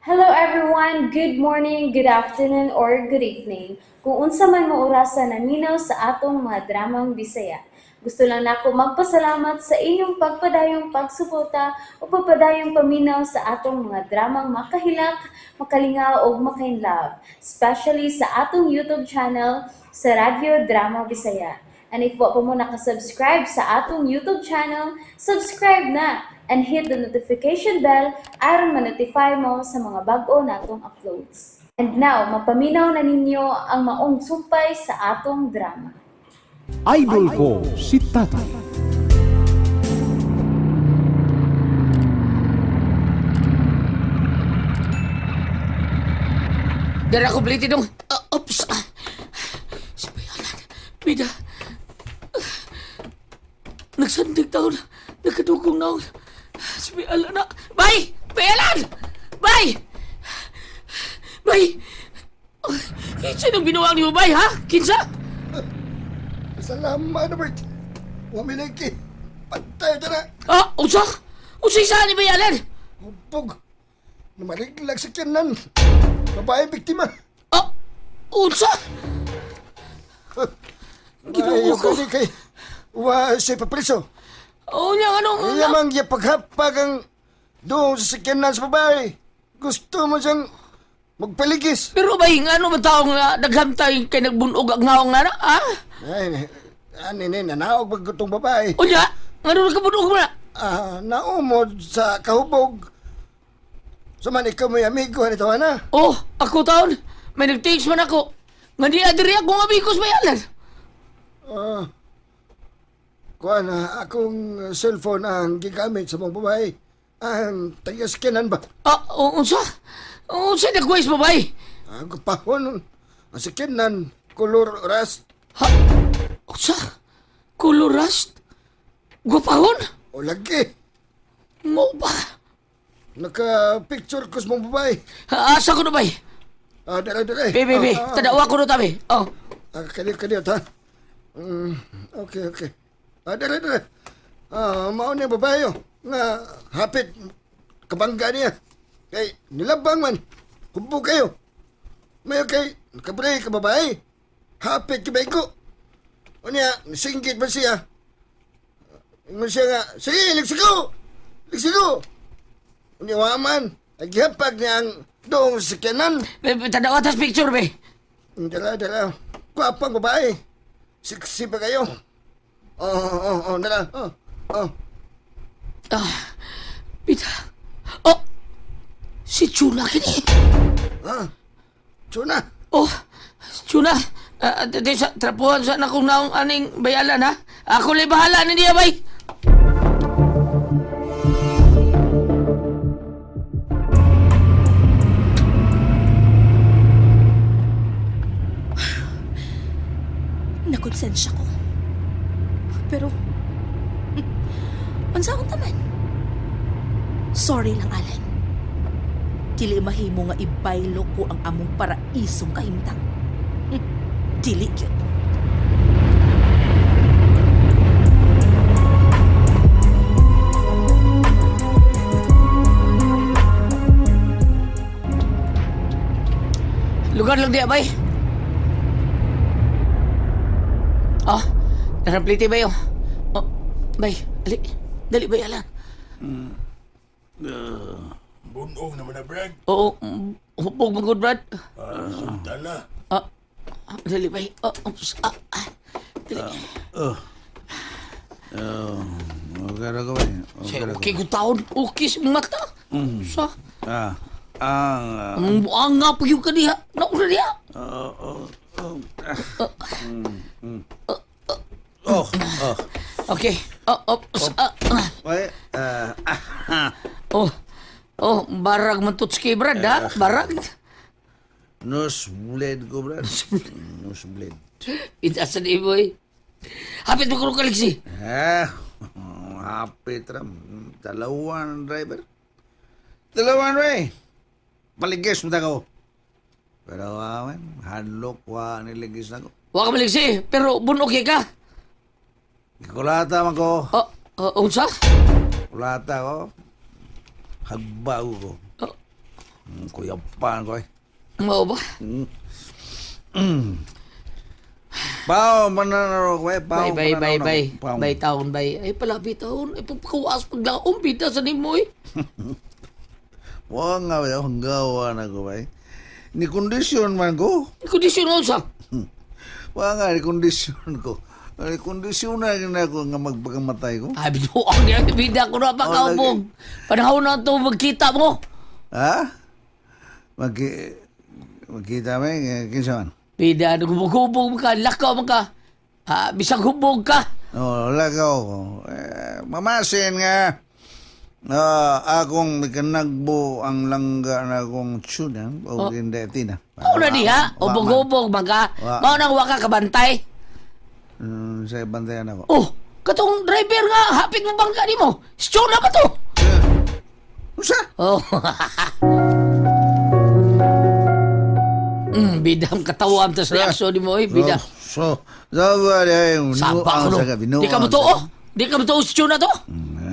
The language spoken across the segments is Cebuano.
Hello everyone! Good morning, good afternoon, or good evening. Kung unsa man mo orasa naminaw sa atong mga dramang Bisaya. Gusto lang nako magpasalamat sa inyong pagpadayong pagsuporta o pagpadayong paminaw sa atong mga dramang makahilak, makalingaw ug makainlove, especially sa atong YouTube channel sa Radyo Drama Bisaya. And if wa pa mo nakasubscribe sa atong YouTube channel, subscribe na and hit the notification bell aron ma-notify mo sa mga bag-o natong uploads. And now, mapaminaw na ninyo ang maong sumpay sa atong drama. Idol ko si Tatay. Dara ko bliti dong. Oops. Si Bayalan. Bida. Nagsandig taon. Nagkadugong na. Si Bayalan na. Bay! Bayalan! Bay! Bay! Kinsa nang binuwang ni mo, bay, ha? Kinsa? Salamat, Robert. Wamiliki. Pantay ta na. Ah, unsa? Unsa isa ni Bayalan? Hupog. Namariglag sa kanan. Babae biktima. Ah, unsa? Ginoo Ayaw ko. kani kay wa siya papriso. Oh, niya, anong... Iya mang gipaghapag ang doon sa sakyanan sa babae. Gusto mo siyang magpaligis. Pero bay, nga ano ba taong naghamtay kay nagbunog ang ngaong nga na, ha? Ay, ani ni nanaog pag itong babae. Unya, nga ano nagkabunog mo na? Ah, naumod sa kahubog. Sa man ikaw may amigo nito ana. Oh, ako taon. May nag-text man ako. Nga di adiri akong amigos bayalan. Ah. Kuan na akong cellphone ang gigamit sa mga babae. Ang taga-scanan ba? Ah, unsa? Unsa nagwais mo bay? Ang pahon ang sakyanan kolor rust Ha? Unsa? Color rust? Gupahon? o lagi. Mo ba? Naka-picture ko sa mga babae. Ha, asa ko na bay? Ah, dere dere. Be, be, be. Ah, ah, Tadawa ko na tabi. Oh. Ah, kali kali ha. Okay, okay. Ah, dere dere. Ah, mao ni babae oh, nga hapit kabangga niya. Kay nilabang man. Hubog kayo. Mayo kay nakabre ka babae. Hapit kay ko. Unya, singgit ba siya? Ingon siya nga, sige, ligsigo! Ligsigo! Unya, wa man. Aghapag niya ang doong sakyanan. Be, be, tadawa tas picture, be. Dala, dala. Gwapang babae. Sexy pa kayo. Oo, oh, oo, oh, oh, dala. Oh, oh. Ah, bita. Oh, si Chula kini. Ah, Tsuna. Oh, Chula. Ah, di sa trapuhan sa nakong naong aning bayalan ha. Ako lang bahala ni niya bay. Nakonsensya ko. Pero, unsa akong taman? Sorry lang, Alan. Dili mahimo nga ibaylo ko ang among paraisong kahimtang. Dili gyud. Lugar lang diya bay. Ah, naramplite ba yun? Oh, bay, dali. Dali bay, alan. Bunong naman na, Brad. Oo, hupog mo good, Brad. Ah, sundan na. Ah, dali bay. Oh, oops, ah, dali. Okay ra ko ba? Say, Okay ra ko. okay ko taon. Okay sa mata. Sa, Ah, ah, ang buang nga pa yung kaniya. Nauna niya. oh, oh, oh, oh. Okay. Oh, oh, ah, ah. Wait, ah, Oh, oh, barag man tutski, Brad, ha? Barag. Nosebleed ko, Brad. Nosebleed. Itasan ni boy. Hapit mo kung kaliksi. Eh, hapit ram. Dalawan, driver. Dalawan, Ray. Paligis mo ko. Pero, man, hadlok wa niligis na ko. Wa ka maliksi, pero bunog ka. Kulata man ko. Oh, oh, unsa? Kulata ko. Hagbaw ko. Oh. Kuyapan ko eh. Mao ba? Pao, mananaro ko eh. Pao, Bay, bay, bay, mananaro bay. ko. Pao. Bay taon, bay. Ay, palabi taon. Ay, pagpakawas paglaom, bida sa nimo eh. Wa nga ba, ang gawa na ko bay. Ni kondisyon man ko. Kondisyon mo sa. Wa nga, ni kondisyon ko. Ni kondisyon na gina ko nga magpakamatay ko. Ay, binuang niya. Bida ko na pa Oh, kaubog. Panahon na ito, magkita mo. Ha? Magkita mo eh, kinsa man? Bida, nagubog-hubog ka, lakaw mo ka. Ah, bisag hubog ka. Oh, lagaw ko. Eh, mamasin nga. Ah, akong mikanagbo ang langga na akong tsunan o hindi tina. Mao na diha, hubog-hubog man ka. Wa. Mao nang waka kabantay. Sa bantayan ako. Oh, katong driver nga, hapit mo bangka nimo. Sure na ba to? Usa? Oh. Bida ang katawan tas reaksyon nimo eh, bida. So, so, so, Saba ko no. Di ka mo to, oh. Di ka mo to, sure na to.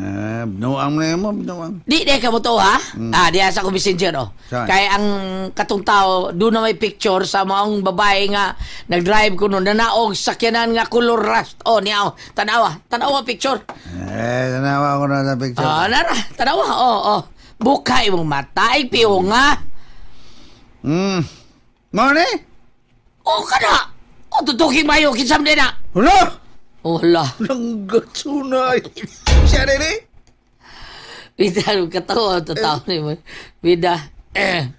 Eh, binuang na mo, binuang. Di ka mo to, ha? Ah, diha sa akong messenger, oh. Saan? Kaya ang katong tao, doon na may picture sa maong babae nga nag-drive ko noon, nanaog sakyanan nga color rust. Oh, niya, oh. Tanawa, tanawa picture. Eh, tanawa ko na sa picture. Ah, nara, tanawa, oh, oh. Buka imong mata, ay piyo nga. Mo ni? Oh, kana. Oh, tutukin mayo, kinsam din na. Hala! Oh, hala. Langga tsunay. Siya rin eh. Bida, katawa, tatawa ni mo. Bida. Eh.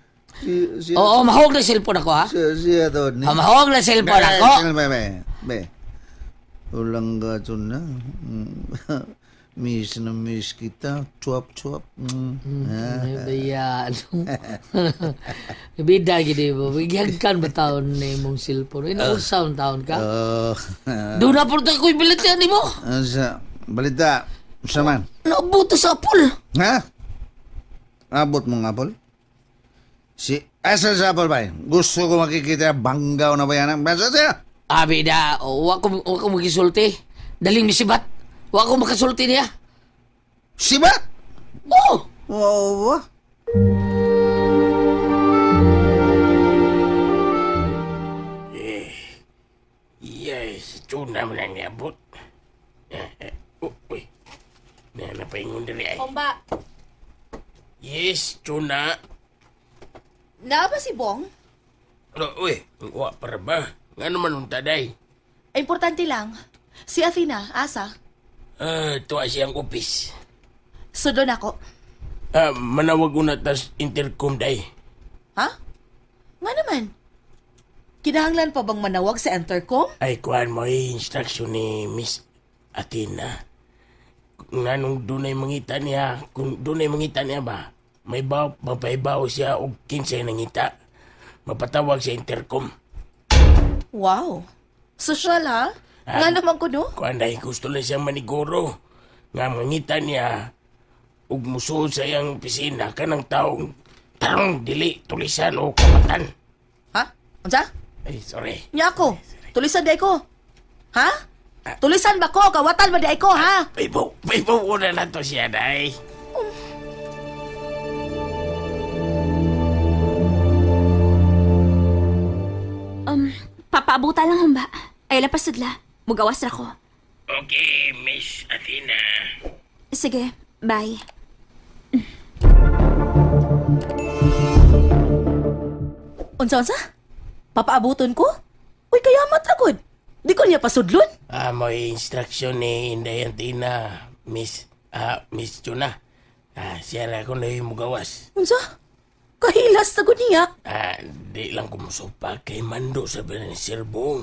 Si, Oo, mahog na cellphone ako, ha? siya, siya to. Ni. Ah, mahog na cellphone ako. Be, be, be. Ulang gato na. Miss na miss kita. Chuap, chuap. Ay, bayan. Bida, gini mo. Gihagkan ba taon na imong cellphone? Ina, unsa taon ka? Oh. Doon na po ko'y bilit yan, mo. Sa, balita. Sa man. Naabuto sa apol. Ha? Abot mo nga, Apol? Si, asa sa Apol ba? Gusto ko makikita banggaw na ba yan? Basta siya. Ah, bida, wa ko magisulti. Daling misibat. Wa ko makasulti niya. Siba? Oh! Oo. Yes, tuna man ang niabot. Eh, eh, oh, uy. Na napaingon diri ay. Omba, Yes, tuna. naa ba si Bong? Oh, uy, wa para ba? Nga naman unta day. Importante lang, si Athena, asa? Ah, tuwa siyang office. Sudon ako. Ah, manawag una tas intercom day. Ha? Nga naman. Kinahanglan pa bang manawag sa intercom? Ay, kuhan mo eh, instruction ni Miss Athena. Nganong dunay mangita niya, kung dunay mangita niya ba, may baw, mapaibaw siya og kinsay nangita. Mapatawag sa intercom. Wow. Social ha? Nga naman ko no? Kuan dahil gusto lang siyang maniguro. Nga mangita niya, ug musuod sa iyang pisina kanang taong tarong dili tulisan o kamatan. Ha? Unsa? Ay, sorry. Nya ako. Tulisan di ko. Ha? Tulisan ba ko? Kawatan ba di ko, ha? Paibaw, paibaw ko na lang to siya, day. Papaabuta lang humba. Ay lapas sudla. Mugawas ra ko. Okay, Miss Athena. Sige, bye. Unsa, unsa? Papaabuton ko? Uy, kayamat ra gud. Di ko niya pasudlon. Ah, may instruction ni Inday Athena, Miss, ah, Miss Chuna. Ah, siya ra ko na yung mugawas. Unsa? Kahilas na gud niya. Ah, di lang ko musupa kay Mando sa ni Sir Bong.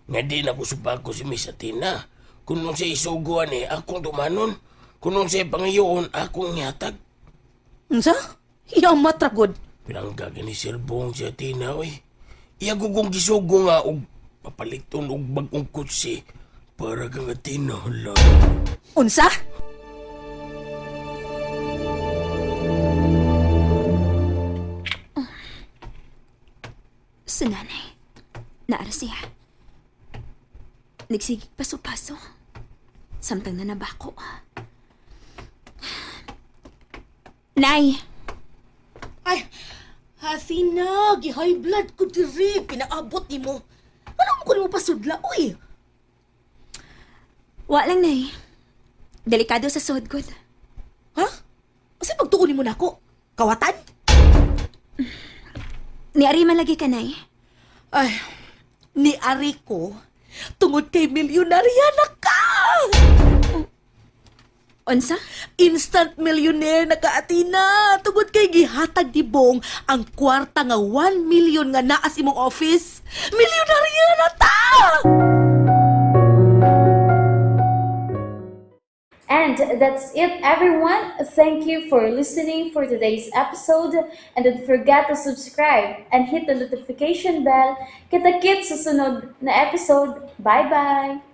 Nga di na ko supa ko si Miss Athena. Kung nung siya isuguan eh, akong tumanon. Kung nung siya pangayoon, akong yatag. Unsa? Yamat ra gud. Pinangga ni Sir Bong si Athena, oy. Iya gugong gisugo nga og papaliton og bagong kutsi para kang Athena, hala. Unsa? Sa nanay. Naara siya. Nagsigig paso-paso. Samtang nanabako. Nay! Ay, Athena, gi-high blood ko diri, pinaabot nimo. Ano mo ko nimo pasudla, uy? Wa lang, Nay. Delikado sa suod gud. Ha? Asa pagtuon nimo nako? Kawatan? Niari man lagi ka, Nay. Ay, ni ari ko tungod kay milyonarya na ka! Unsa? Instant millionaire na ka, Athena! Tungod kay gihatag ni Bong ang kwarta nga 1 million nga naa sa imong office. Milyonarya na ta! And that's it, everyone. Thank you for listening for today's episode. And don't forget to subscribe and hit the notification bell. Kita-kits sa sunod na episode. Bye-bye!